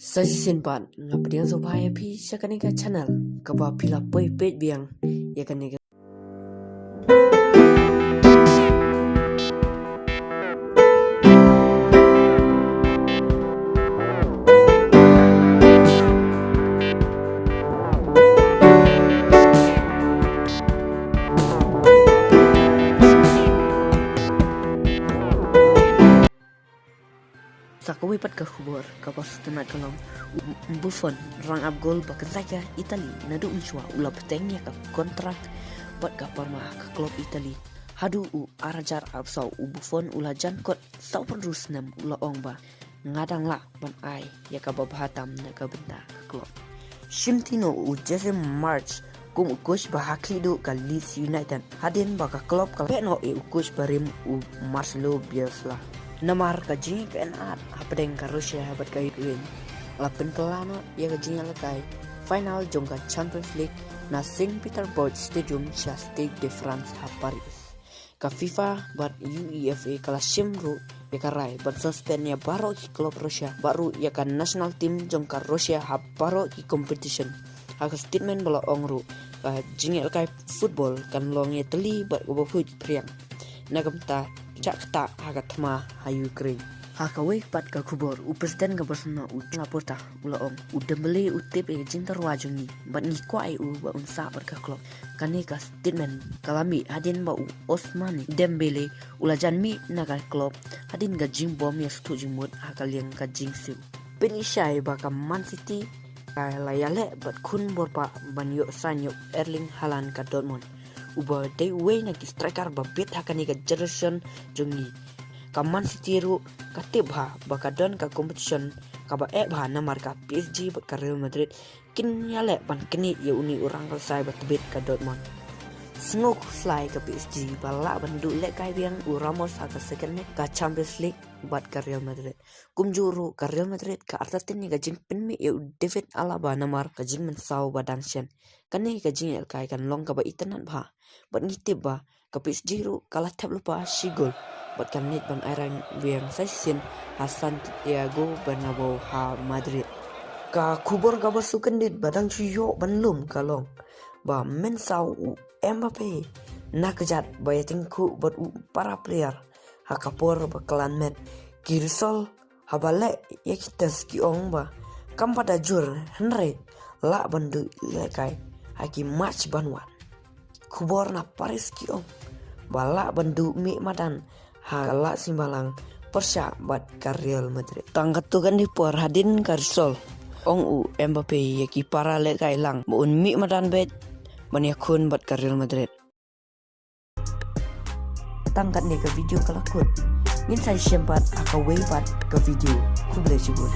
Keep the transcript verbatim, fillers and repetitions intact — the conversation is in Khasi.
Sa shisien pat nga pdiang sngewbha ïa phi sha kane ka channel kaba phi la poi peit biang ïa kane ka Sa kawei pat ka khubor kaba sngewtynnat ka long, u Buffon, rangap gol ba kynjah ka Italy, naduh mynshuwa u la bteng ïa ka kontrak bad ka Parma, ka klub Italy. Haduh u ar hajar arphew saw u Buffon u la jan kot, sawphew hynriew snem, u la ong ba nga dang lah ban ai ïa kaba bha tam na ka bynta ka klub. Shim tino u Jesse Marsch kum u coach ba ha khlieh duh ka Leeds United, hadien ba ka klub ka la pynbeit noh ïa u coach barim u Marcelo Bielsa. Namar ka jingïakynad hapdeng ka Russia bad ka Ukraine, la pynkylla noh ïa ka jingïalehkai final jong ka Champions League na Saint Petersburg Stadium sha Stade de France ha Paris. Ka FIFA bad UEFA ka la shim ruh ïa ka rai ban suspend ïa baroh ki klub Russia bad ruh ïa ka national team jong ka Russia ha baroh ki competition. Ha ka statement ba la ong ruh, ka jingïalehkai football kan long ïatylli bad kaba huid phriang na ka bynta jaka ktah ha ka thma ha Ukraine. Ha kawei pat ka khubor, u President ka Barcelona u Joan Laporta u la ong, u Dembele u tip ïa ka jingtyrwa jong ngi bad ngi kwah ïa u ba un sah bad ka klub. Kane ka statement ka la mih hadien ba u Ousmane Dembele u la jan mih na ka klub hadien ka jingbym ïasngewthuh jingmut ha ka liang ka jingsiew. Pynshai ba ka Man City ka la ïaleh bad khun bor paidbah ban ïoh sign ïa u Erling Haaland ka Dortmund, uba dei uwei na ki striker ba bit ha kane ka generation jong ngi. Ka Man City ruh ka tip bha ba ka don ka competition kaba eh bha namar ka P S G bad ka Real Madrid kin ïaleh ban knieh ïa une u rangkyrsai ba tbit ka Dortmund. Sngewkhuslai ka P S G ba lah ban duh lehkai biang u Ramos ha ka second leg ka Champions League bad ka Real Madrid. Kumjuh ruh ka Real Madrid ka artatien ïa ka jingpynmih ïa u David Alaba namar ka jingmynsaw ba dang shen. Kane ka jingïalehkai kan long kaba itynnad bha bad ngi tip ba ka P S G ruh ka la thep lypa shi gol bad kan leit ban airang biang sa shisien ha Santiago Bernabeu ha Madrid. Ka khubor kaba sngewkhyndiat ba dang shu ïoh ban lum ka long ba mynsaw u Mbappe na kjat ba ïatyngkhuh bad u para player ha ka por ba klan met ki result haba leh ïa ki test ki ong ba kam pat da jur hynrei lah ban duh lehkai ha ki match ban wan. Khubor na Paris ki ong ba lah ban duh mih madan ha ka Lahsynbalang pyrshah bad ka Real Madrid. Tang katto katne por hadien ka result, ong u Mbappe ïa ki para lehkai lang ba un mih madan beit ban ïakhun bad ka Real Madrid. Tang katne ka video ka la kut. Ngin sa ïashem pat ha kawei pat ka video. Khublei shibun.